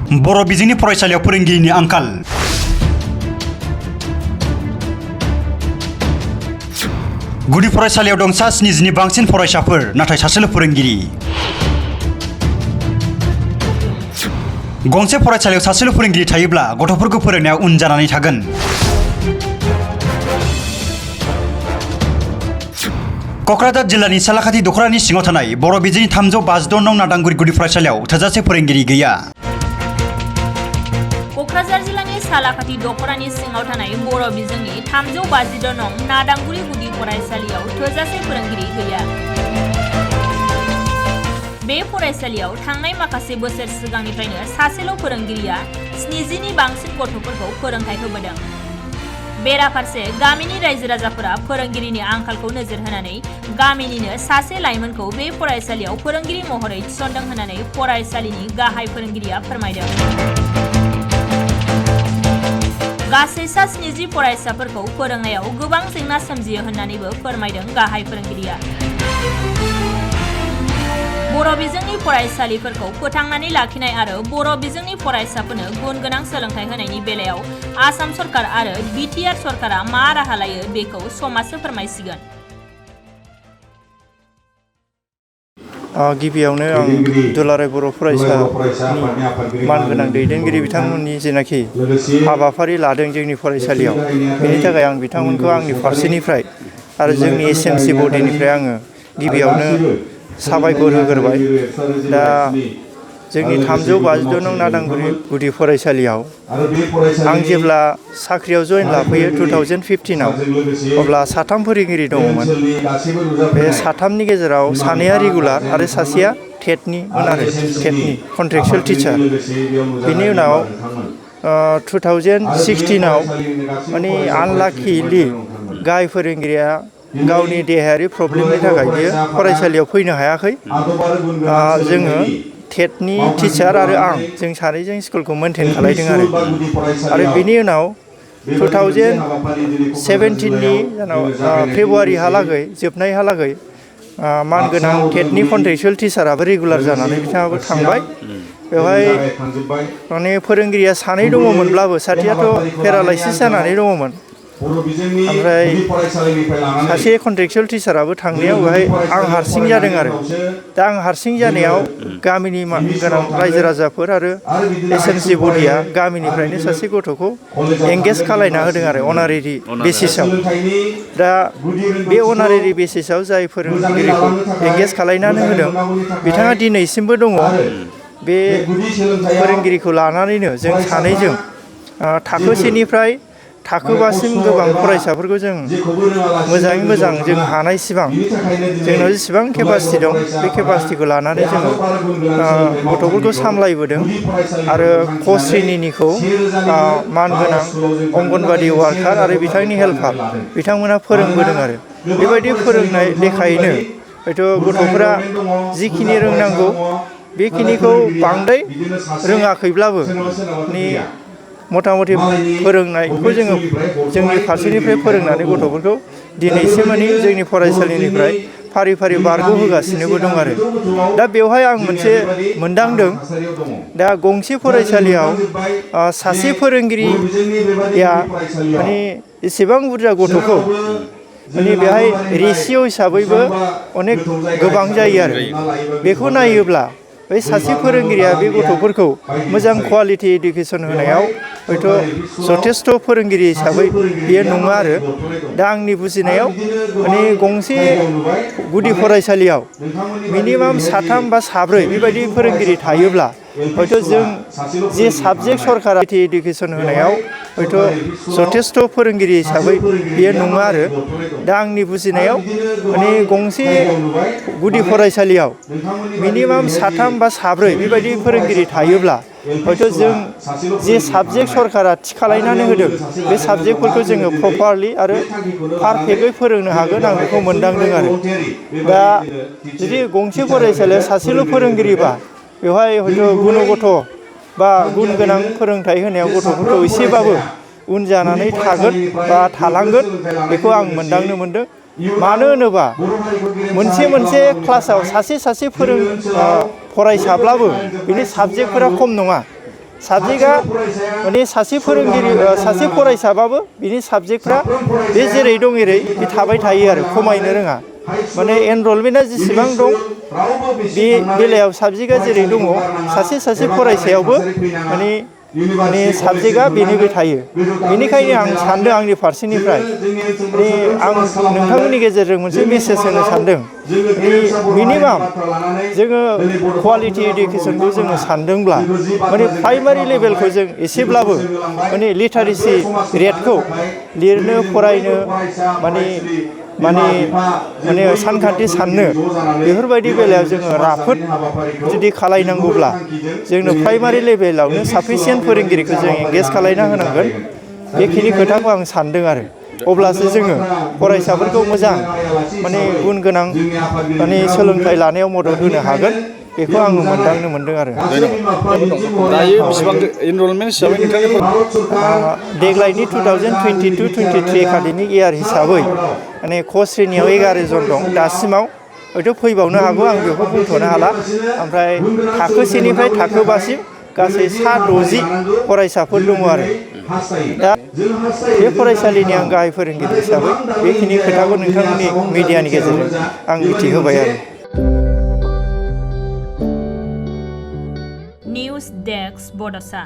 बर' बिजोंनि फरायसालियाव फोरोंगिरिनि आंखाल। गुदि फरायसालियाव दं सा 70नि बांसिन फरायसाफोर, नाथाय सासेल' फोरोंगिरि। गंसे फरायसालियाव सासेल' फोरोंगिरि थायोब्ला गथ'फोरखौ फोरोंनायाव उन जानानै थागोन। क'क्राझार जिल्लानि सालाकाथि दख'रानि सिङाव थानाय बर' बिजोंनि 352 नं नादांगुरि गुदि फरायसालियाव थोजासे फोरोंगिरि गैया। क'क्राझार जिल्लानि सालाकाथि दख'रानि सिङाव थानाय बर' बिजोंनि 352 नं नादांगुरि गुदि फरायसालियाव थोजासे फोरोंगिरि गैया। बे फरायसालियाव थांनाय माखासे बोसोर सिगांनिफ्रायनो सासेल' फोरोंगिरिया 70नि बांसिन गथ'फोरखौ फोरोंथाय होबोदों। बेराफारसे गामिनि रायजो राजाफोरा फोरोंगिरिनि आंखालखौ नोजोर होनानै गामिनिनो सासे लाइमोनखौ बे फरायसालियाव फोरोंगिरि महरै थिसनदों होननानै फरायसालिनि गाहाय फोरोंगिरिया फोरमायदों। गासै सा 70 फरायसाफोरखौ फोरोंनायाव गोबां जेंना सोमजियो होननानैबो फोरमायदों गाहाय फोरोंगिरिया। बर' बिजोंनि फरायसालिफोरखौ फोथांनानै लाखिनाय आरो बर' बिजोंनि फरायसाफोरनो गुन गोनां सोलोंथाइ होनायनि बेलायाव आसाम सरकार आरो बिटिआर सरकारा मा राहा लायो बेखौ समाजो फोरमायसिगोन। गिबियावनो आं दुलाराय बर' फरायसानि मानगोनां दैदेनगिरि बिथांमोननि जेनाखि हाबाफारि लादों जोंनि फरायसालियाव, बेनि थाखाय आं बिथांमोनखौ आंनि फारसेनिफ्राय आरो जोंनि एसएमसि बडिनिफ्राय आङो गिबियावनो साबायखर होग्रोबाय। दा जोंनि 352 नं नादांगुरि गुदि फरायसालियाव आं जेब्ला साख्रियाव जयेन लाफैयो 2015आव, अब्ला 3 फोरोंगिरि दङमोन। बे 3नि गेजेराव 2आ रेगुलार आरो सासेया टेटनिमोन आरो टेटनि कन्ट्रेक्चुएल टिचार। बेनि उनाव 2016आव माने आनलाकिलि गाहाय फोरोंगिरिया गावनि देहायारि प्रब्लेमनि थाखाय बियो फरायसालियाव फैनो हायाखै। जोङो टेटनि टिचार आरो जों सानैजों स्कुलखौ मेनटेन खालायदों आरो बेनि उनाव 2017नि फेब्रुवारिहालागै जोबनायहालागै मानगोनां टेटनि कन्ट्रेक्चुएल टिचाराबो रेगुलार जानानै बिथाङाबो थांबाय। बेवहाय माने फोरोंगिरिया 2 दङमोनब्लाबो सासेयाथ' पेरालाइसिस जानानै दङमोन। ओमफ्राय सासे कन्ट्रेक्चुएल टिचाराबो थांनायाव बेवहाय आं हारसिं जादों आरो दा आं हारसिं जानायाव गामिनि गोनां रायजो राजाफोर आरो एसएमसि बडिया गामिनिफ्रायनो सासे गथ'खौ एंगेज खालायना होदों आरो अनारेरि बेसिसाव। दा बे अनारेरि बेसिसाव जाय फोरोंगिरिखौ एंगेज खालायनानै होदों बिथाङा दिनैसिमबो दङ। बे फोरोंगिरिखौ लानानैनो जों सानैजों थाखो 1निफ्राय थाखो 5सिम गोबां फरायसाफोरखौ जों मोजाङै मोजां जों हानायसिबां जोंनाव जेसेबां केपासिटि दं बे केपासिटिखौ लानानै जोङो गथ'फोरखौ सामलायबोदों आरो क श्रेनिनिखौ मानगोनां अंगनबादि वार्कार आरो बिथांनि हेल्पार बिथांमोना फोरोंबोदों आरो बेबायदि फोरोंनाय लेखायैनो हयथ' गथ'फोरा जिखिनि रोंनांगौ बेखिनिखौ बांद्राय रोङाखैब्लाबो मथा मथि फोरोंनायखौ जोङो जोंनि फारसेनिफ्राय फोरोंनानै गथ'फोरखौ दिनैसिम माने जोंनि फरायसालिनिफ्राय फारि फारि बारग'होगासिनोबो दं आरो दा बेवहाय आं मोनसे मोनदांदों। दा गंसे फरायसालियाव सासे फोरोंगिरिया माने एसेबां बुरजा गथ'खौ माने बेहाय रेसिय' हिसाबैबो अनेक गोबां जायो आरो बेखौ नायोब्ला बै सासे फोरोंगिरिया बे गथ'फोरखौ मोजां कुवालिटि इडुकेसन होनायाव हयथ' जथेस्थ' फोरोंगिरि हिसाबै बियो नङा आरो दा आंनि बुजिनायाव माने गंसे गुदि फरायसालियाव मिनिमाम 3 बा 4 बेबायदि फोरोंगिरि थायोब्ला हयथ' जों जे साबजेक्ट सरकारा इडुकेसन होनायाव हयथ' जथेस्थ' फोरोंगिरि हिसाबै बियो नङा आरो दा आंनि बुजिनायाव माने गंसे गुदि फरायसालियाव मिनिमाम 3 बा 4 बेबायदि फोरोंगिरि थायोब्ला हयथ' जों जे साबजेक्ट सरकारा थि खालायनानै होदों बे साबजेक्टफोरखौ जोङो प्रपारलि आरो पारफेक्टयै फोरोंनो हागोन आं बेखौ मोनदांदों आरो दा जुदि गंसे फरायसालियाव सासेल' फोरोंगिरिबा बेवहाय हयथ' गुनगथ' बा गुन गोनां फोरोंथाइ होनायाव गथ'फोरखौ एसेबाबो उन जानानै थागोन बा थालांगोन बेखौ आं मोनदांनो मोनदों। मानो होनोबा मोनसे क्लासाव सासे फरायसाब्लाबो बिनि साबजेक्टफोरा खम नङा। साबजेक्टआ माने सासे फोरोंगिरि सासे फरायसाबाबो बिनि साबजेक्टफ्रा बे जेरै दं एरै बे थाबाय थायो आरो खमायनो रोङा माने एनरलमेन्टआ जेसेबां दं बे बेलायाव साबजेक्टआ जेरै दङ सासे फरायसायावबो माने साबजेक्टआ बेनोबो थायो बेनिखायनो आं सान्दों आंनि फारसेनिफ्राय माने आं नोंथांमोननि गेजेरजों मोनसे मेसेज होनो सान्दों मिनिमाम जोङो क्वालिटि इडुकेसनखौ जोङो सान्दोंब्ला माने प्राइमारि लेभेलखौ जों एसेब्लाबो माने लिटारेसि रेटखौ लिरनो फरायनो माने सानखान्थि साननो बेफोरबायदि बेलायाव जोङो राफोद जुदि खालायनांगौब्ला जोंनो प्राइमारि लेभेलावनो साफिसियेन्ट फोरोंगिरिखौ जों एंगेज खालायना होनांगोन बेखिनि खोथाखौ आं सान्दों आरो अब्लासो जोङो फरायसाफोरखौ मोजां माने गुन गोनां माने सोलोंथाइ लानायाव मदद होनो हागोन बेखौ आङो मोनदांनो मोनदों आरो दायो बेसेबां एनरलमेन्ट हिसाबै नोंथांनि देग्लायनि 2022-23 एकाडेमिक इयार हिसाबै माने क श्रेणीयाव 11 जन दं दासिमाव हयथ' फैबावनो हागौ आं बेखौ बुंथ'नो हाला ओमफ्राय थाखो सेनिफ्राय थाखो बासिम गासै 60 फरायसाफोर दङ आरो दा बे फरायसालिनि आं गाहाय फोरोंगिरि हिसाबै बेखिनि खोथाखौ नोंथांमोननि मिडियानि गेजेरजों आं मिथिहोबाय आरो News Desk Bodasa